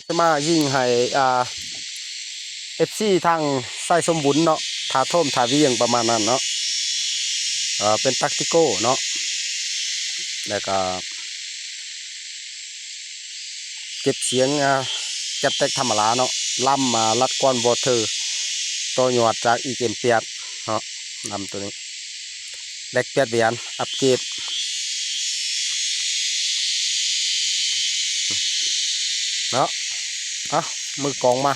ຈະມາຍິງໃຫ້ ອ່າ ເອັຟຊີ ທາງໄຊສົມບູນເນາະ ທ່າໂທມ ທ່າວຽງ ປະມານນັ້ນເນາະ. ເອີ ເປັນຕັກຕິໂກເນາະ ແລ້ວກະເກັບສຽງ ອ່າ ແກັບແຕັກທຳມະດາເນາະ ລຳມາລັດກວນວໍເທີ ຕໍ່ຍອດຈາກອີກເອັມແປດເນາະ ລຳໂຕນີ້. ແລັກແປດແຫວນ ອັບເກຣດເນາະ. ເອົາ ມືກອງມາ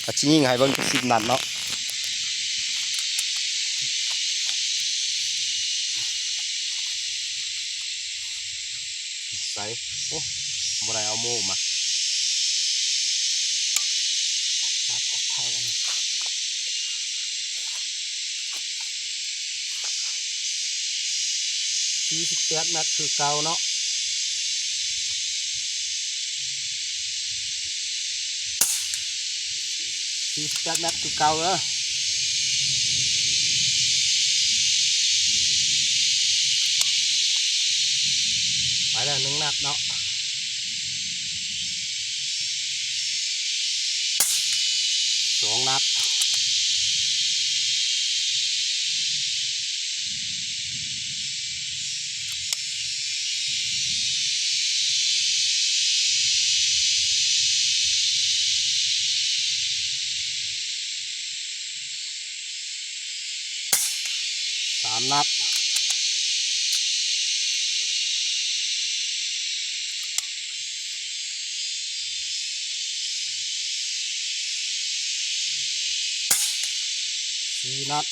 ກະຊິຍິງໃຫ້ເບິ່ງຈັກສິບນັດເນາະ. ໃສ ໂອ້ ບໍ່ໄດ້ເອົາໂມ່ມາ. ສີ່ສິບແປດແມັດຄືເກົ່າເນາະ ສີ່ສິບແປດແມັດຄືເກົ່າເດີ. ໄປແລ້ວໜຶ່ງນັດເນາະ. ສອງນັດ ສາມນັດ ສີ່ນັດ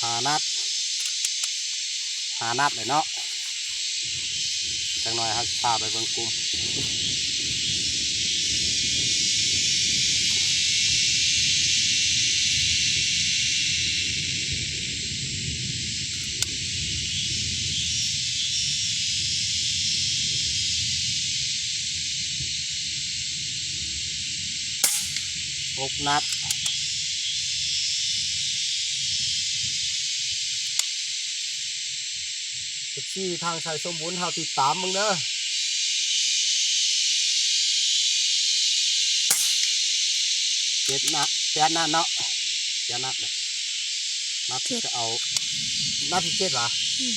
ຫ້ານັດ ຫ້ານັດເລີຍເນາະ. ຈັກໜ່ອຍເຮົາຊິພາໄປເບິ່ງກຸ່ມ. ຫົກນັດ ເອັຟຊີ ທາງໄຊສົມບູນ ເຮົາຕິດຕາມເບິ່ງເດີ. ເຈັດນັດ ແປດນັດເນາະ ແປດນັດເດີ. ນັດ ເຈັດ ຈະເອົາ ນັດທີເຈັດຫວາ? ອືມ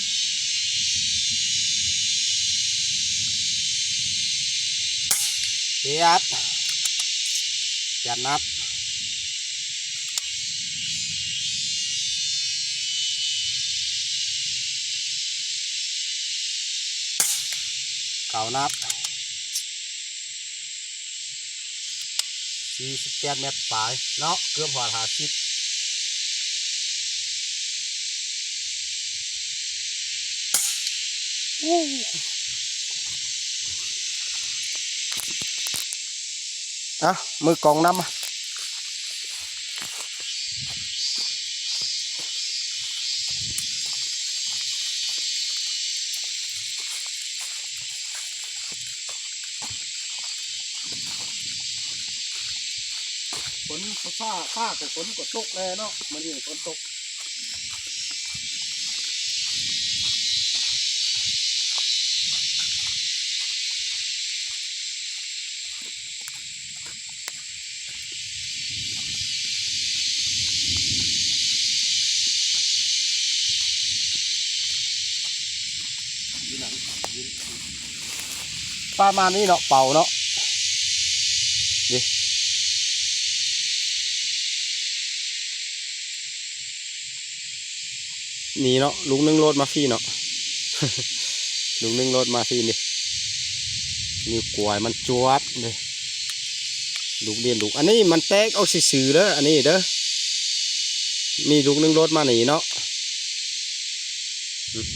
ເຈັດ ເຈັດນັດ ເກົ້ານັດ. ສີ່ສິບແປດແມັດປາຍເນາະ ເກືອບຮອດຫ້າສິບ. ອ່ະ ມືກອງນຳ. ຝົນຟ້າ ຟ້າກໍຝົນກໍຕົກແລ້ວເນາະ ມື້ນີ້ຝົນຕົກ. ປະມານນີ້ເນາະ ເປົ່າເນາະ ນີ້ ນີ້ເນາະ ລູກໜຶ່ງໂລດມາຟຣີເນາະ ລູກໜຶ່ງໂລດມາຟຣີນີ້ ນິ້ວກວາຍມັນຈວດເດ້ ລູກນີ້ ລູກ ອັນນີ້ມັນແຕກອອກຊື່ໆເດີ ອັນນີ້ເດີ ມີລູກໜຶ່ງໂລດມານີ້ເນາ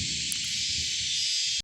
ະ.